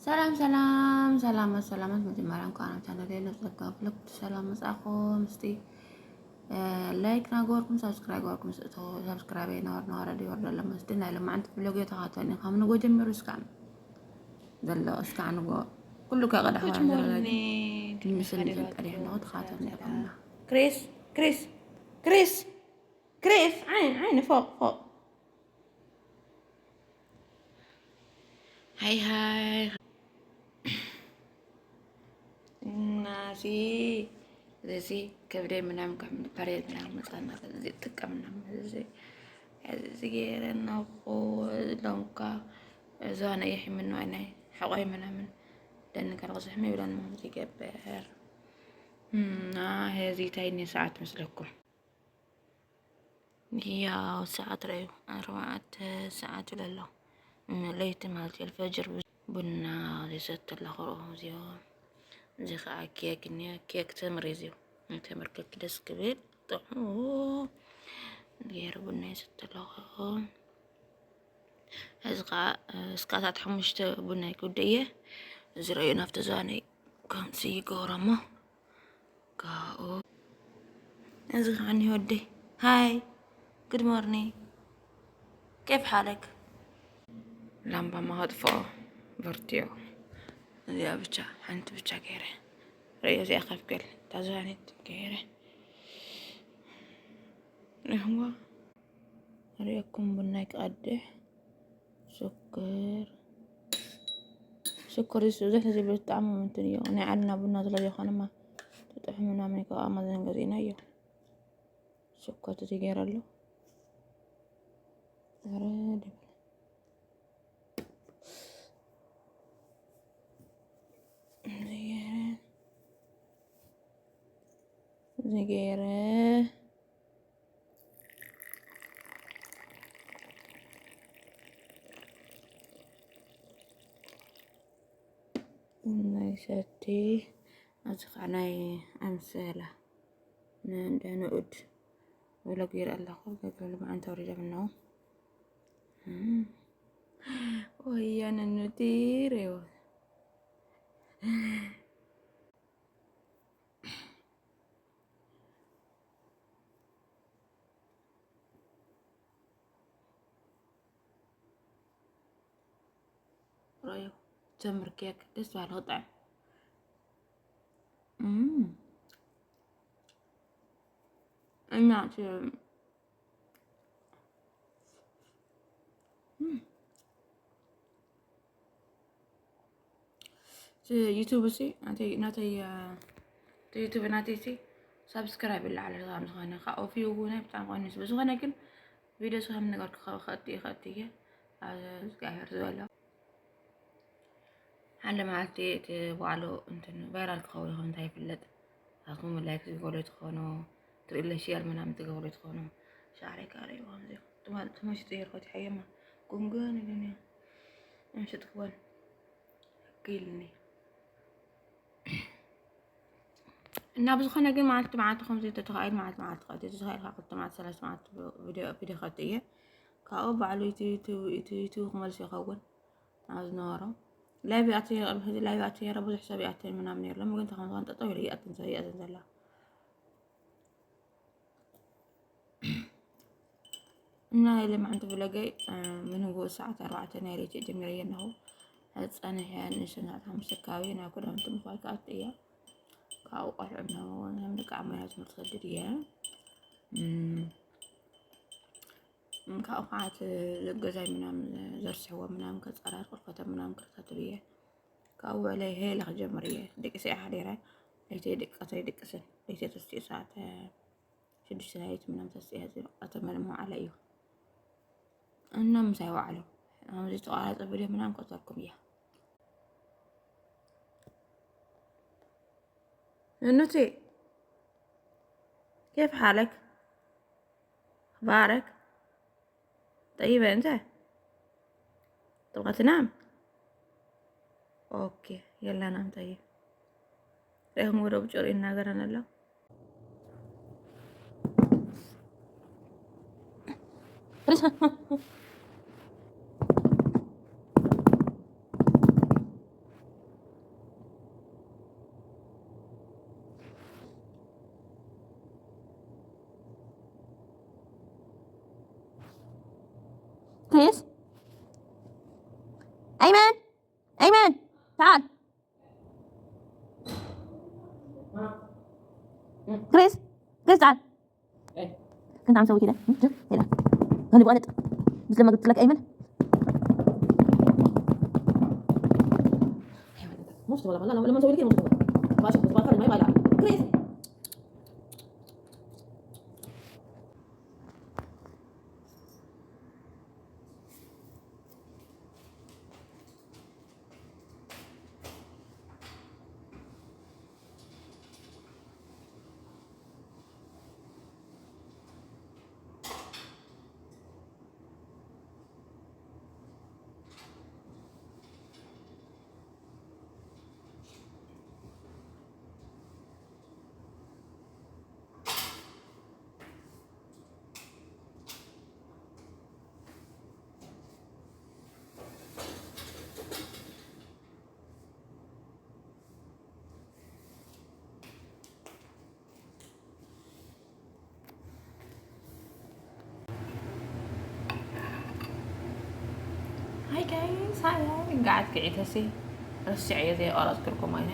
ሰላም ሰላም ሰላማት ሰላማት፣ መጀመርያ እንኳን ኣብ ቻናለይ ናብ ጸጋ ብሎግ ብሰላም መጻእኩም። እስቲ ላይክ ናገበርኩም ሳብስክራይብ ገበርኩም ስእቶ። ሳብስክራይብ ነወር ነወረ ይወርድ ኣሎ መስቲ ናይ ለማዓንቲ ብሎግ ተኻተኒ ካብ ንጎ ጀሚሩ እስካዕ ዘሎ እስካዕ ንጎ ኩሉ ከቐዳ Good morning. ምስል ቀዲሕ ነው ተኻተኒ ይኸምና። ክሪስ ክሪስ ክሪስ ክሪስ ዓይን ዓይን ፎቕ ፎቕ። ሃይ ሃይ። እናሲ እዚ ከብደይ ምናምን ከም ፓሬድ ምናምን መጻና እዚ ጥቀምና እዚ እዚ ገይረ ናኹ ሎምካ እዛ ናይ ይሕምኖ ናይ ሓቆይ ምናምን ደን ከርቕ ዝሕም ይብለን ማለት ይገብር። እና ሄዚ ታይኒ ሰዓት መስለኩም? ያው ሰዓት ረዩ ኣርባዕተ ሰዓት ይብለ ኣሎ። ም-፣ ለይቲ ማለት እዩ። ፈጅር ብ-፣ ቡና ይሰቲ ኣለኹ። እዚኦ፣ እዚ ከዓ ኬክ እኒኦ። ኬክ ተምር እዩ እዚኦ። ተምር ኬክ ደስ ክብል ጥዑም ገይረ ቡና ይሰቲ ኣለኹ። እዚ ከዓ፣ እ፣ እስካዕ ሰዓት ሓሙሽተ ቡና ይክውደ እየ። እዚ ረእዩ ናብቲ ዝባነይ ከምዚ ይገብሮ እሞ ካብኡ እዚ ከዓ እኒሆ ወደይ። ሃይ፣ ጉድ ሞርኒንግ። ኬፍ ሓለክ? ላምባ ማኸጥፍኦ በርትዮ። እዚኣ ብቻ፣ ሓንቲ ብቻ ገይረ። ርእዮ እዚኣ ከፍገል፣ እታ ዝባነይ ገይረ። እህዋ። ርእየኩም ቡናይ ክቐድሕ። ሽኮር፣ ሽኮር እዚ ብዙሕ ህዝቢ ብጣዕሚ ምንትን እዩ። ናይ ዓድና ቡና ስለ ዘይኮነማ፣ ጥጥዑም ምናምን እዩ። ካብ ኣማዞን ገዚእናዮ። ሽኮር እዚ ገይረሉ። ኧረ ድብል። እዚ ገይረ፣ እዚ ገይረ። ናይ ሰቲ፣ እዚ ከዓ ናይ ኣምሰላ፣ ን-፣ እንደ ንኡድ ብሎግ ይርኢ ኣለኹ። ገገሉ መዓንተ ወሪዶም ኣለዉ። እም። ወያነ ኑቲ ሬዎ። ራዮ ተምር ኬክ ደስ በሃሊ ክጥዕም። እም። እና እቲ፣ እም። እቲ ዩቱብ እዚ ናተይ፣ ናተይ፣ እ፣ እቲ ዩቱብ ናተይ እዚ ሳብስክራይብ ይለዓል ከም ዝኾነ፣ ካብኡ ቪው እውን ብጣዕሚ ቀኒሱ። ብዝኾነ ግን ቪድዮ እዚ ከም ነገርኩ ከ-፣ ከእቱ እየ፣ ከእቱ እየ። ኣብ እግዚኣብሔር ዝበሎ። ሓደ መዓልቲ እቲ ባዕሉ እንትን ቫይራል ክኸውን ይኸውን እንታይ ይፍለጥ። ኣኹም ላይክ ዝገብሩ ትኾኑ፣ ትርእለ ሼር ምናምን ትገብሩ ትኾኑ። ሻዕረይ ካረ ይኸውን እዚ። ትማ-፣ ትመሽጡ ይርኮት ይሓየማ። ጉምገን ይሉኒ። ምሽጥ ክወን። ክኢልኒ። እና ብዝኾነ ግን መዓልቲ መዓልቲ ከምዚ ተተኻኢሉ መዓልቲ መዓልቲ ከእቲ፣ ተተኻኢልካ ክልተ መዓልቲ፣ ሰለስተ መዓልቲ ቪድዮ፣ ቪድዮ ከእቲ እየ። ካብኡ ባዕሉ ዩቱ-፣ ዩቱ-፣ ዩቱ-፣ ዩቱብ ክመልስ ይኸውን። ኣብ ዝነበሮ ላይቭ ኣትየ፣ ቅድሚ ሕዚ ላይቭ ኣትየ ነይረ፣ ብዙሕ ሰብ ይኣትን ምናምን ነይሩ። ሎሚ ግን ተኸም ዝኾነ ጠጠው ኢለ ይኣትን ዘ-፣ ይኣትን ዘላ። እና ናይ ሎማዓንቲ ቭሎገይ፣ እ፣ ምንግኡ ሰዓት ኣርባዕተ ናይ ለይቲ ጀሚረዮ ኣለኹ። ጸኒሐ ንእሽተን ሰዓት ሓሙሽተ ኣከባቢ ናብ ክዳውንቲ ምዃን ክኣቱ እየ። ካብኡ ቆልዑ ኣለዉ፣ ናይ ምልቃዕ ሞያ ትምህርቲ ክሰድድ እየ። እም፣ ካብኡ ከዓ እቲ ገዛይ ምናምን ዘርስሕዎ ምናምን ከጸራርቅ፣ ፎቶ ምናምን ክከታተል እየ። ካብኡ ውዕለይ ሄለ ክጀምር እየ። ደቂሰ እየ ሓዲረ። ለይተይ ደቂ-፣ ቀትረይ ድቅስን። ለይተይ ተስኡ ሰዓት ሽዱሽተ ለይቲ ምናምን ተስኡ እየ። ቀትሪ መለ መዋዕለ እዩ። እና ምሳይ ዋዕሉ። ከምዚ ተቋራረጸ ቪድዮ ምናምን ከእተልኩም እየ። ኑቲ፣ ኬፍ ሓለክ? ኣኽባረክ? ጠይበ እንተ? ተብቃ ትናም? ኦኬ። የላን ኣምፀየ ሪኹም ወደ ብጭሩ ይናገረን ኣሎ። كويس. أيمن، أيمن، تعال. كريس، كريس، تعال. كنت عم سوي كده. شوف، كده. هني بقى نت-، بس لما قلت لك أيمن. مش والله، والله لما نسوي كده مش والله. ماشي، بس بطل ما يبغى يلعب. كريس. ሃይ ጋይስ፣ ሃይ፣ ሃይ። ጋዓት ክዒተሲ ረሲዐዮ ዘይቀረጽኩልኩም ኣይነ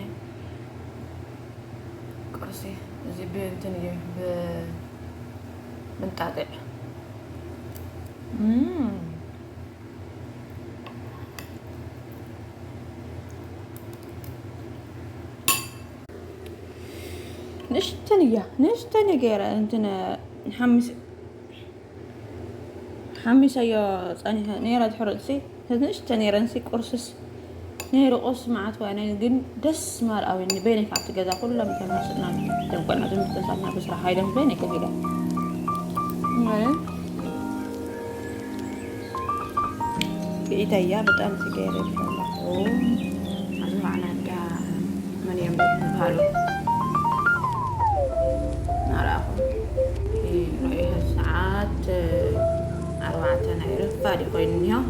ቁርሲ። እዚ ብእንትን እዩ፣ ብእንጣጢዕ። እም። ንእሽተን እያ፣ ንእሽተን እየ ገይረ እንትን ሓሚስ-፣ ሓሚሰዮ ጸኒሐ ነይረ። ድሕሪ ርእሲ ንእሽተ ነይረንሲ ቁርስስ ነይሩ። ቁርሲ መዓት ዋነ ግን ደስ ማል ኣውኒ በይነ ካብቲ ገዛ ኩሎም ተመስጥና ተንቆልና ዝምትንሳትና ብስራሕ ሃይደን በይነ ከፊለ ማለት ብኢተያ ብጣዕሚ ትገይረ ይፈለኹ። ኣብዚ በዓል ኣዳ መን እዮም ዝበሃሉ? ናራኹ። ራእየ ሰዓት ኣርባዕተ ናይ ረፋድ ኮይኑ እኒሆ።